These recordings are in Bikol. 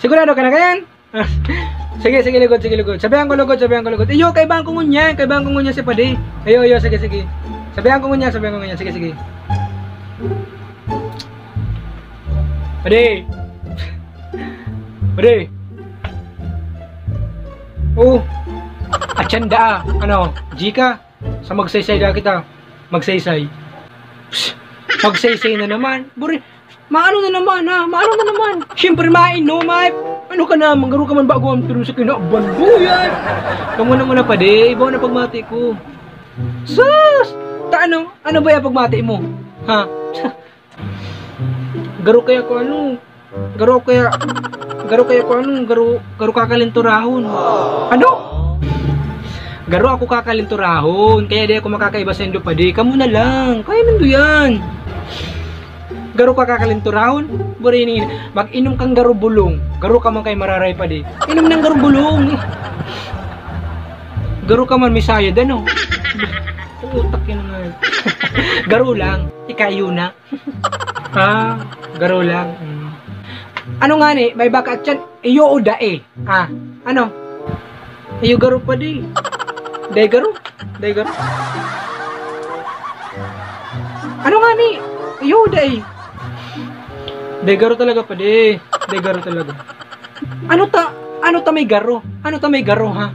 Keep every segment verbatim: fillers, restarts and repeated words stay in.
Sigurado ka na kaiyan? Sige, sige, lugod, sige, lugod. Sabihan ko, lugod, sabihan ko, lugod. Iyo, kaibahan ko ngunyan, kaibahan ko ngunyan si Padi. Iyo, iyo, sige, sige. Sabihan ko ngunyan, sabihan ko ngunyan. Sige, sige. Padi. Padi. Oh. Atsanda, ah. Ano, G ka? Sa magsaysay na kita. Magsaysay. Psst, magsaysay na naman. Buri, maano na naman, ha? Maano na naman? Siyempre, mainom, ay. Ano ka naman? Garo ka man bago ang turo sa kinaban mo, yan. Kamo na muna, Padi. Iba na pagmati ko. Sus! Ta ano? Ano ba yung pagmati mo? Ha? Garo kaya ko ano? Garo kaya, garo kaya ko ano? Garo, garo kakalinturahon. Ano? Garo ako kakalinturahon. Kaya di ako makakaiba sa indo, Padi. Kamo na lang. Kaya nindo yan. Garo ka kakalinturahon? Burini, mag-inom kang garo bulong. Garo ka man kay mararay, Padi. Inom ng garo bulong. Garo ka man, misayad, ano? Utak yun nga. Garo lang. Ikayo na. Ah, garo lang. Mm. Ano nga ni? May baka at yan. Iyo o dae. Ah, ano? Iyo garo, Padi. Dae garo? Dae garo? Ano nga ni? Iyo o dae. Dae garo talaga, Padi. Dae garo talaga. Ano ta, ano ta may garo? Ano ta may garo, ha?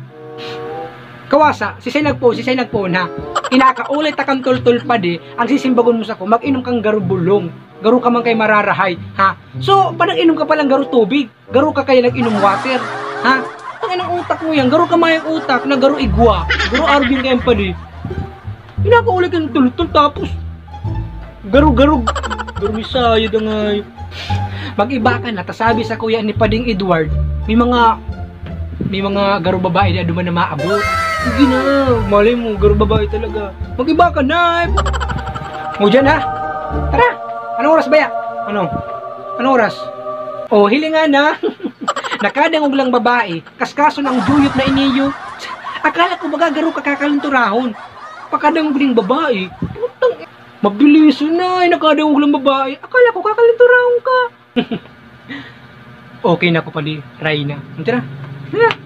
Kawasa, sisay nagpo, sisay nagpo na. Inaka, ulit ta kang tultol, Padi, ang sisimbagon mo sako, mag-inom kang garo bulong. Garo ka man kay mararahay, ha? So, pa nag-inom ka palang garo tubig, garo ka kaya nag-inom water, ha? Ang inang utak mo yan, garo ka mayang utak na garo igwa, garo arbing kayang, Padi. Inaka, ulit kang tultol, tapos garo, garo, garo, misayad ang ay. Mag-iba ka na, tasabi sa kuya ni Pading Edward, may mga, may mga garo babae na duman na maabot. Sige na, malay mo, garo babae talaga. Mag-iba ka na. O, dyan ha. Tara, anong oras ba ya? Ano? Anong oras? O, hilingan na. Nakadangog lang babae, kaskaso ng duyot na iniyo. Akala ko baga garo ka kakalinturahon. Pakadangog ning babae. Putang, mabilis na, ay, nakadangog lang babae. Akala ko kakalinturahon ka. Okay na ko pali, Rayna. Ang tira. Tira.